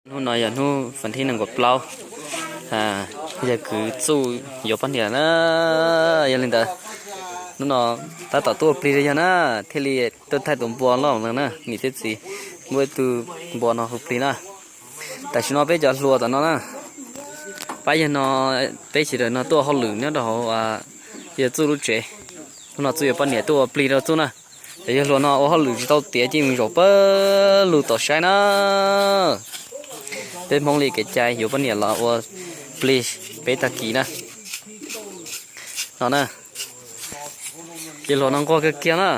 Hnub no yog hnub vas thib nees nkaum plaub, yawg kwv Txuj yuav poj niam na. Yog li ntawd, hnub no tab tom tuaj ua plig rau yawg na, thiaj li tuaj thaij tus npua loj no na, niam thiab txiv, muaj ib tug npua no hu plig na. Tam sim no peb cov hluas tom no na, pab yawg no, peb sawv daws no tuaj ua hauj lwm nyob rau hauv yawg Txuj lub tsev. Hnub no Txuj yuav poj niam tuaj ua plig rau Txuj na. Cov yawg hluas no ua hauj lwm tsis tau tiav ces mus zaum pawg lug tom saib na. Peb Hmoob li kev cai yuav poj niam los ua plig peb tag kis na. No na, yawg hluas no nquag kawg kiag na.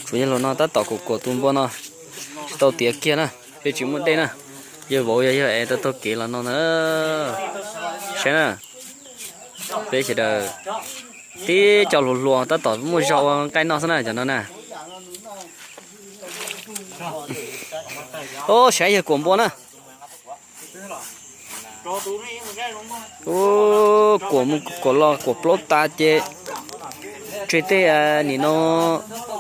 Tshuav yawg hluas no tab tom kuam kuam tus npua no, tsis tau tiav kiag na, peb tsis muaj dej na. Yawg vauv yog yawg es tau taug kev los no ntag. Saib na, peb sawv daws tib co hluas hluas tab tom muaj zog ua nqaij noj xwb na cov no na. Ub, saib yawg kuam npua na. Ub, kuam mus kuam los kuam plaub tas ces tseg tej nim no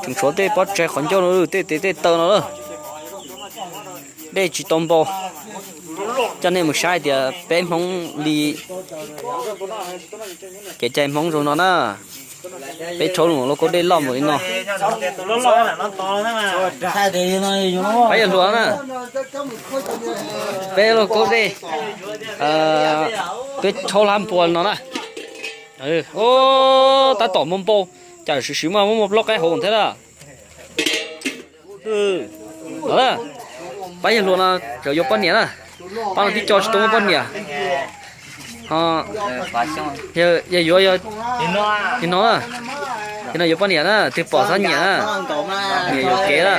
tseem tshuav tej pob tsaig qhov ncauj no, tej tes tej taw no lawm. Dej tsis tau npau. Coj nej mus saib tias peb Hmoob li kev cai Hmoob zoo no na. Peb rhaub lauj kaub dej loj npaum li no. Pab yawg hluas na, peb lauj kaub dej, peb rhaub hlab npua no na. Ub, tab tom muaj npau, cas siv siv muaj muaj plaub qaib hauv thiab lawm. Pab yawg hluas no tseem yuav poj niam na. Pab no tib co tsis tau muaj poj niam. Yog yuav, yog no, yog no yuav poj niam na, twg pom txhob nyiam na, nyiam yuam kev na.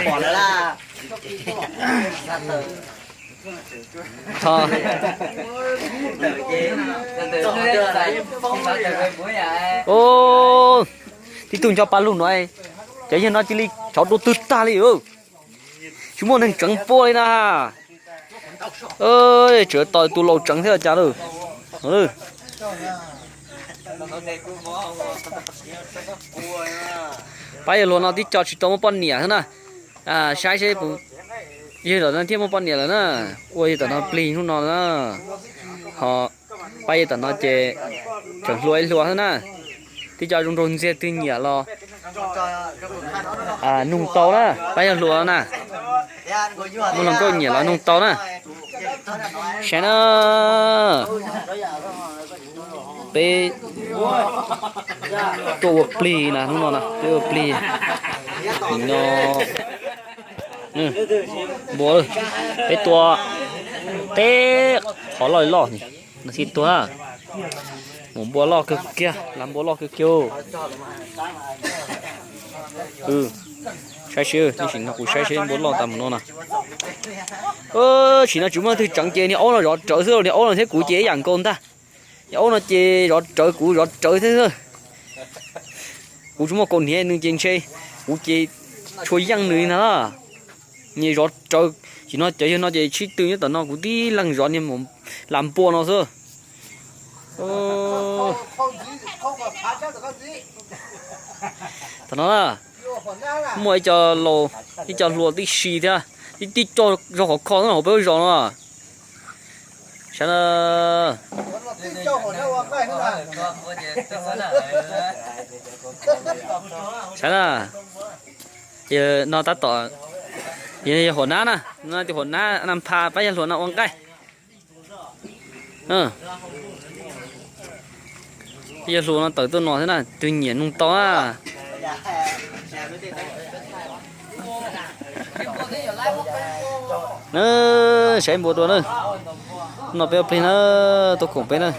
Tib tug nco pa lug no, cov yawg no cia li chov dua twg tag li. Tsis muaj neeg tseev npua li na. Tseem tos tus laus tseev thiab cas lawm. Pab yawg hluas no tib co tsis tau muaj poj niam thiab na. Saib seb puas yog tom no thiaj muaj poj niam lawm na. Ua yawg tom no plig hnub no na. Ho pab yawg tom no ces tseem hluas ib hluas xwb na. Tib co zoo nraug ntxiag twg nyiam los nug tau na, pab yawg hluas na. Muaj hluas nkauj nyiam los nug tau na. Saib na, peb tuaj ua plig na, hnub no na peb ua plig no. Npua, peb tua teb qhov loj li loj no thiaj tuag. Mus npua loj kawg kiag, lab npua loj kawg kiag. Saib seb, tam sim no kuv saib seb npua loj tas mus no na. Tam sim no tsis muaj leej twg tseev ces niag aub no zov rawv xwb, niag aub no thiab kuv ces ib yam nkaus ntag. Niag aub no ces zov rawv kuv zov rawv thiab. Kuv tsis muaj kaus hniav nws ces ntshe kuv ces tshua yeej nws li ntag. Nyias zov rawv, tam sim no cov yawg no ces sib tw nyob tom no kuv tib leeg zov niag mus lab npua no xwb. Tam no na, muaj ib co laus, ib co hluas tib si thiab, tib tib co zog khov kho hauv peb lub zos no. Saib na, saib na, no tab tom, yog huam nab na, no tus huam nab na pha pab yawg hluas no ua nqaij. Yawg hluas no tawm tuaj no thiab na, twg nyiam nug tau na. Na, saib npua dua na. No peb ua plig na, tuaj koom peb na.